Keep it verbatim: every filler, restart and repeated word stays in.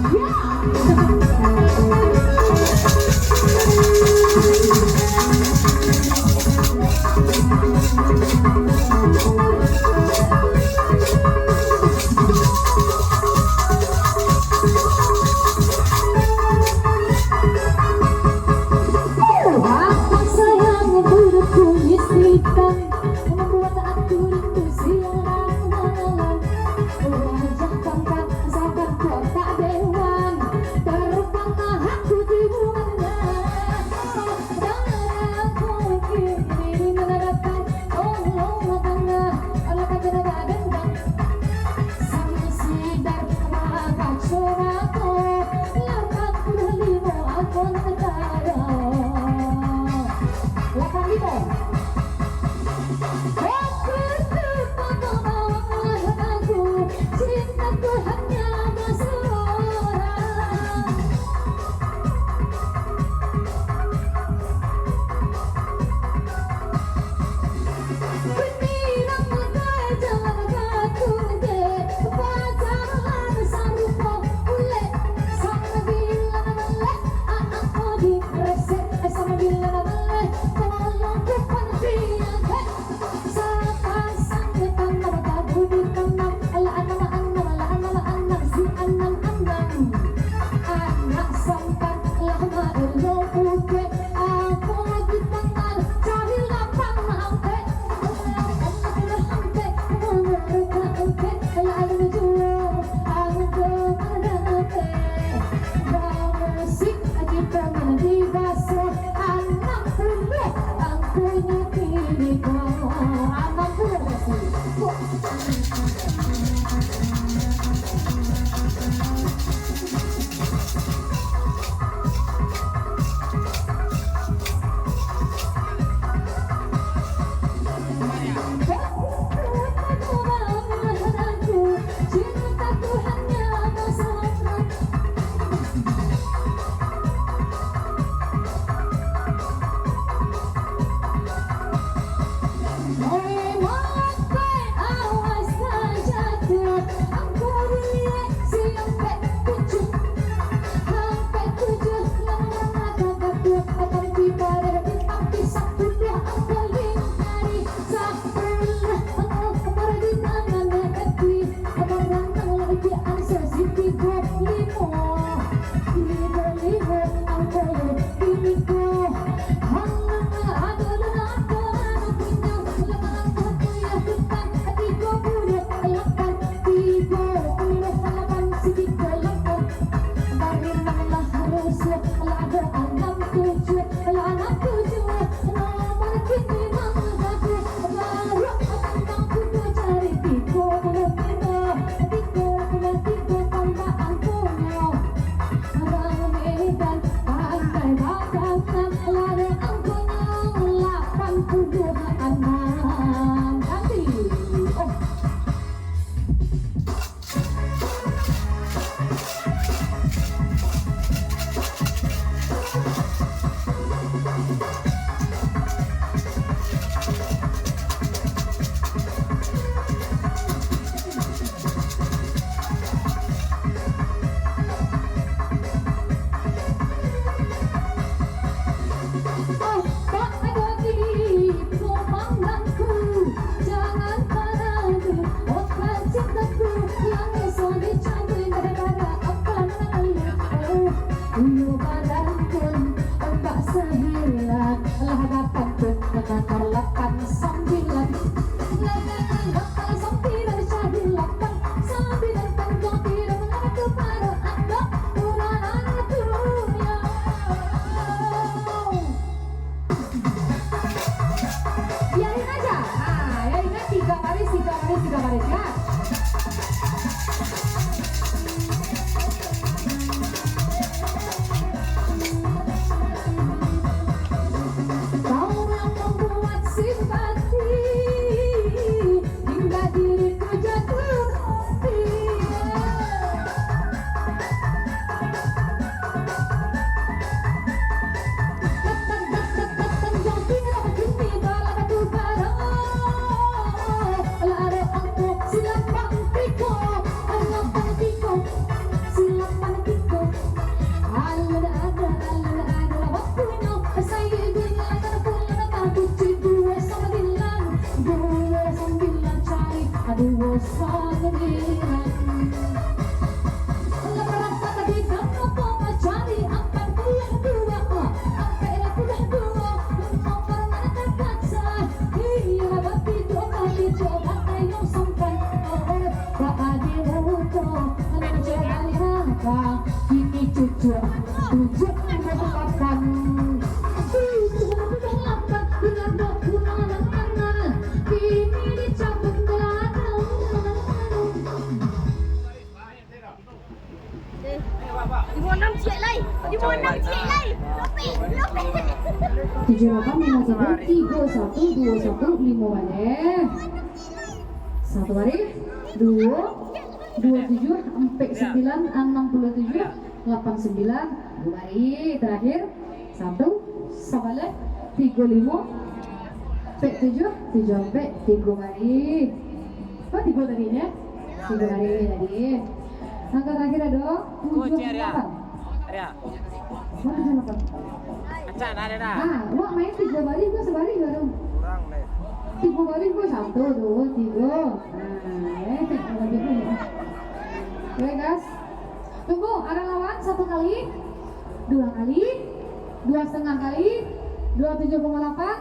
Apa sayang berkumis hitam, membuat aku rindu siang dan malam. Wajah tampan sabar kotak dewan, ter- Tujuh puluh delapan. Tujuh puluh delapan. Dengar dok pulang anak-anak. Kini dicabut gelar. Limo enam ciek lai. Limo enam ciek lai. Lopek, lopek. Tujuh delapan, limo tujuh, tigo satu, duo satu, limo baleh. Satu baris, duo, duo tujuh, ampek sambilan, anam puluah tujuh, lapan sambilan, duo baris. Terakhir, satu, sabaleh, tigo limo, ampek tujuh, tujuh ampek, tigo baris. Oh, tigo tadi, ya? Tigo baris tadi. Angka terakhir ado tujuh delapan. Ado. Mana tujuh delapan? Acan, ado dah. Ah, wak main tigo baris ko sabaris baru. Kurang deh. Tigo baris ko, satu, duo, tigo. Nah, eh, tigo baris ko. Oke, guys. Tunggu, arah lawan satu kali, dua kali, dua setengah kali, dua tujuh koma delapan.